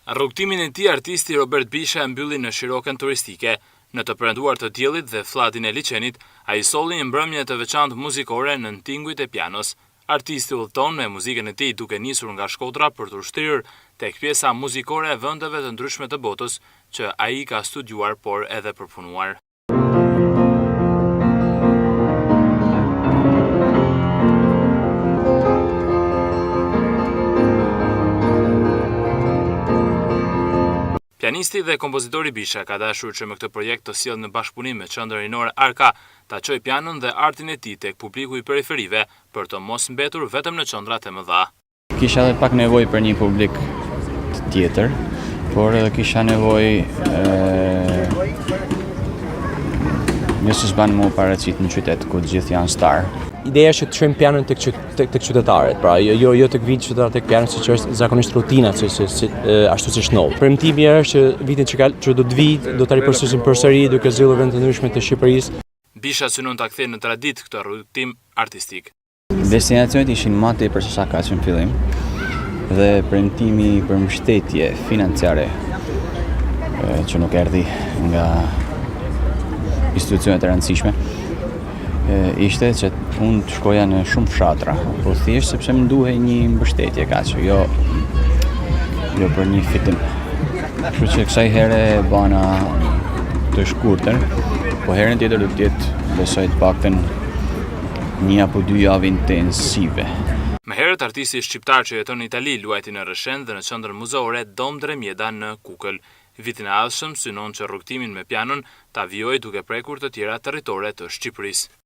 Rrugëtimin e tij artisti Robert Bisha e mbylli në Shirokën turistike. Në të perënduar të diellit dhe flladin e liqenit, ai solli një mbrëmje të veçantë muzikore nën tingujt e pianos. Artisti udhëton me muzikën e tij duke nisur nga Shkodra për t'u shtrirë tek pjesa muzikore e vendeve të ndryshme të botës që ai ka studiuar por edhe përpunuar. Pianisti dhe kompozitori Bisha ka dashur që me këtë projekt të sjellë në bashkëpunim me Qendrën Rinore Arka, ta çojë pianon dhe artin e tij tek publiku i periferive për të mos mbetur vetëm në qendrat e mëdha. Kisha edhe pak nevojë për një publik të tjetër, por edhe kisha nevojë jo se s'ban mu paraqit në qytet ku të gjithë janë star. Ideja është që të çojmë pianon tek tek tek qytetarët, pra jo jo, jo tek vijnë qytetarët tek piano siç është zakonisht rutina si si, si ashtu siç ndodh. Premtimi është që vitin që ka që do të vijë do ta ripërsërisim përsëri duke zgjedhur vende të ndryshme të Shqipërisë. Bisha synon ta kthejë në traditë këtë rrugëtim artistik. Destinacionet ishin ma tepër se sa kaq në fillim dhe premtimi për mbështetje financiare që nuk erdhi nga institucionet e rëndësishme ishte që unë të shkoja në shumë fshatra, po thjesht sepse më duhej një mbështetje kaq, jo jo për një fitim. Kështu që kësaj here e bana të shkurtër, po herën tjetër do të jetë besoj të paktën një apo dy javë intensive. Më herët artisti shqiptar që jeton në Itali luajti në Rrëshen dhe në qendrën muzeore Dom Ndre Mjeda në Kukël. Vitin e ardhshëm synon që rrugëtimin me pianon ta vijojë duke prekur të tjera territore të Shqipërisë.